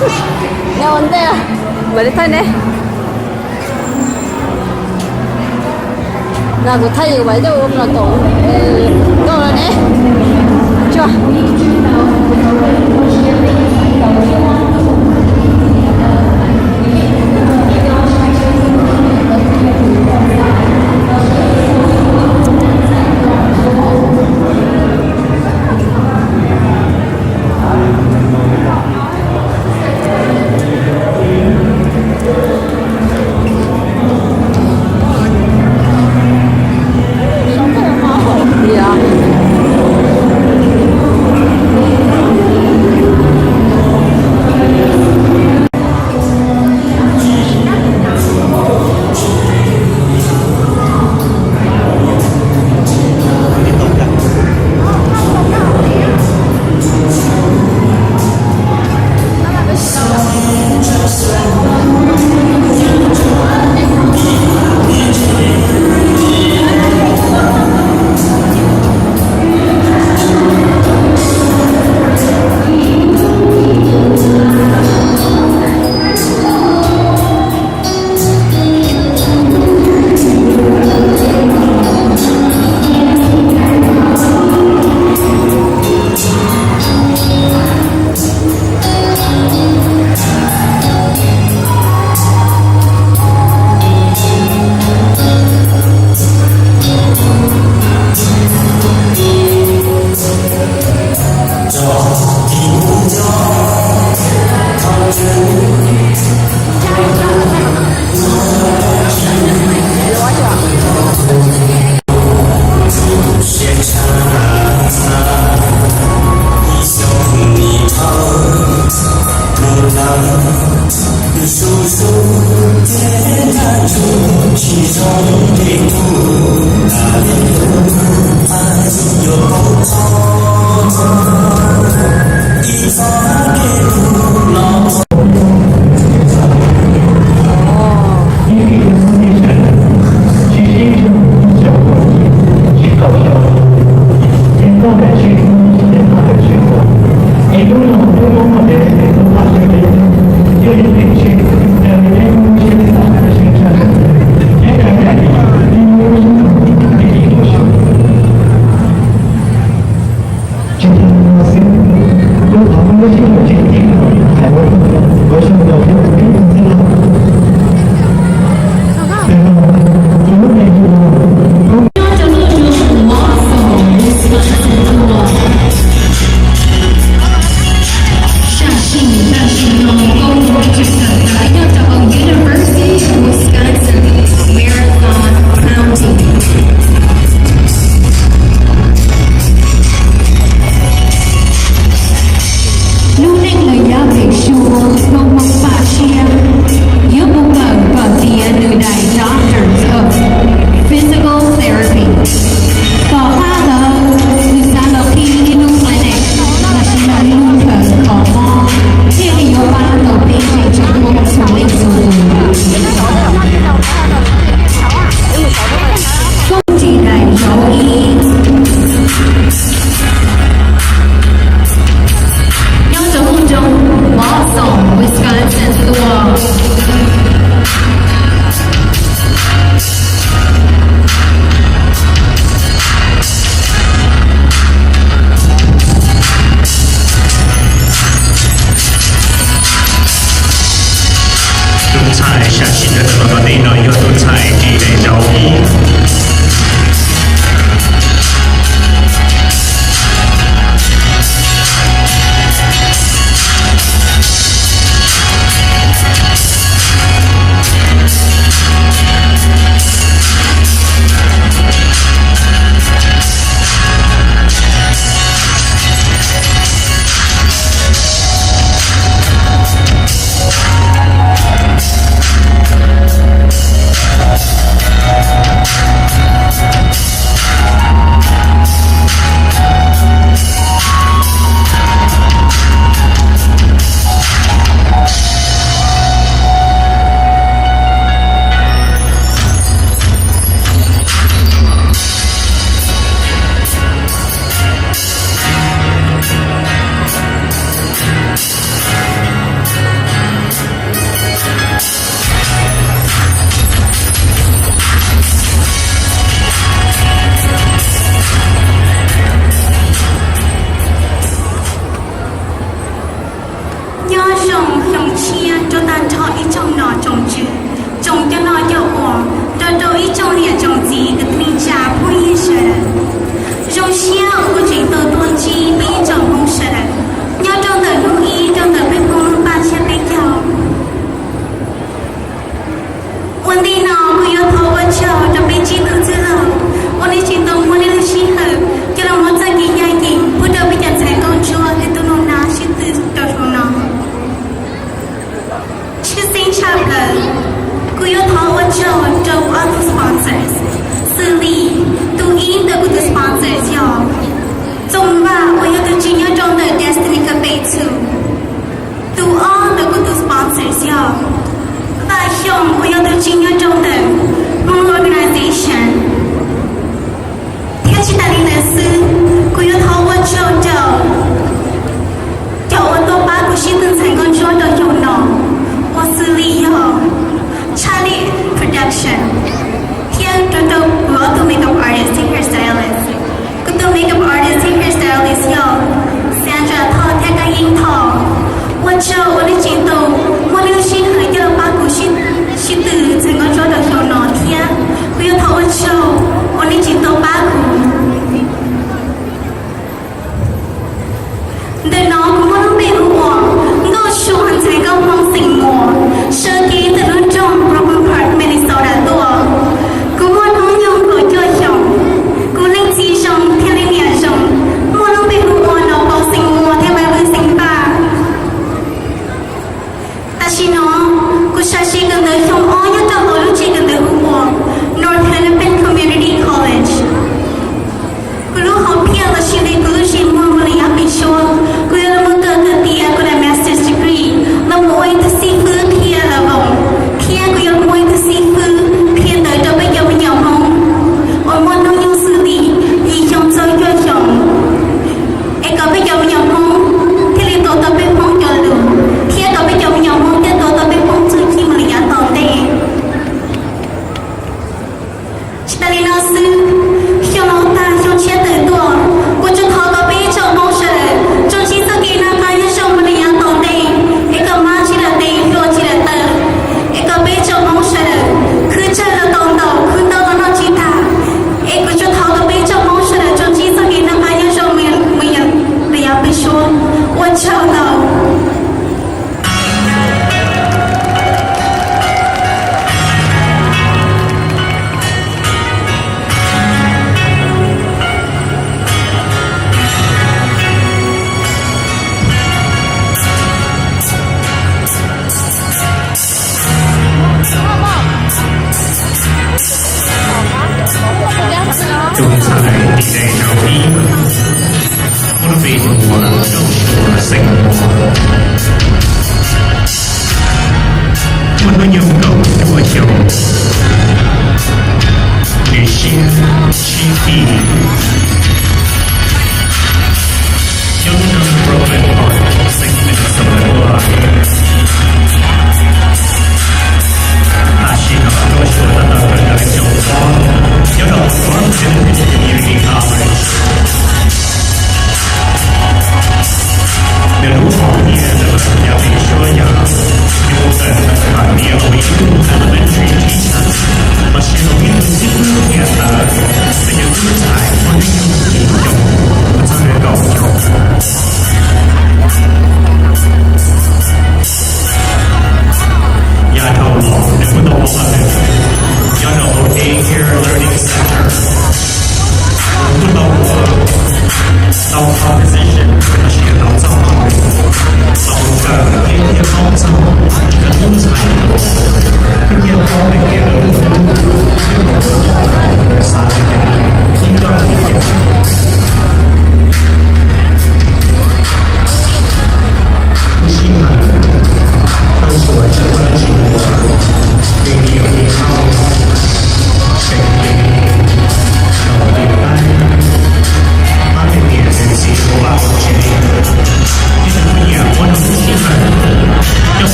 Nyob ua ntej, mam li thaij ne. No kuv thaij yus vas yauj los tom nkauj los ne. Tsuag. nrho ib tsoom nom tsoom tswv, tsoom coj noj coj ua, nrog rau ib tsoom niam tsoom txiv kwv tij neej tsa phooj ywg sawv daws. Zoo siab uas kuv tseem tau tuaj ntsib peb ib tsoom Hmoob sawv daws nyob rau ntawm hnub ib rau ntawm peb poob lub paj tsiab peb caug. Ua ntej no kuv yuav thov ua tsaug rau peb tsib tug txwj laug uas nej tseem tau muab nej lub sij hawm coj los muab txoj kev ncaj ncees pub rau peb cov ntxhais nkauj ntsuab thiab tub nug nab sib tw rau hmo no. Tshwj xeeb tshaj plaws, kuv yuav thov ua tsaug rau kuv ob tug sponsors. Xws li, tus ib ntawm kuv tus sponsors yog Txoov Vaj uas yog tus tswv nyob rau ntawm Destiny Cafe two. Tus ob ntawm kuv tus sponsors yog Vaj Xyooj uas yog tus tswv nyob rau ntawm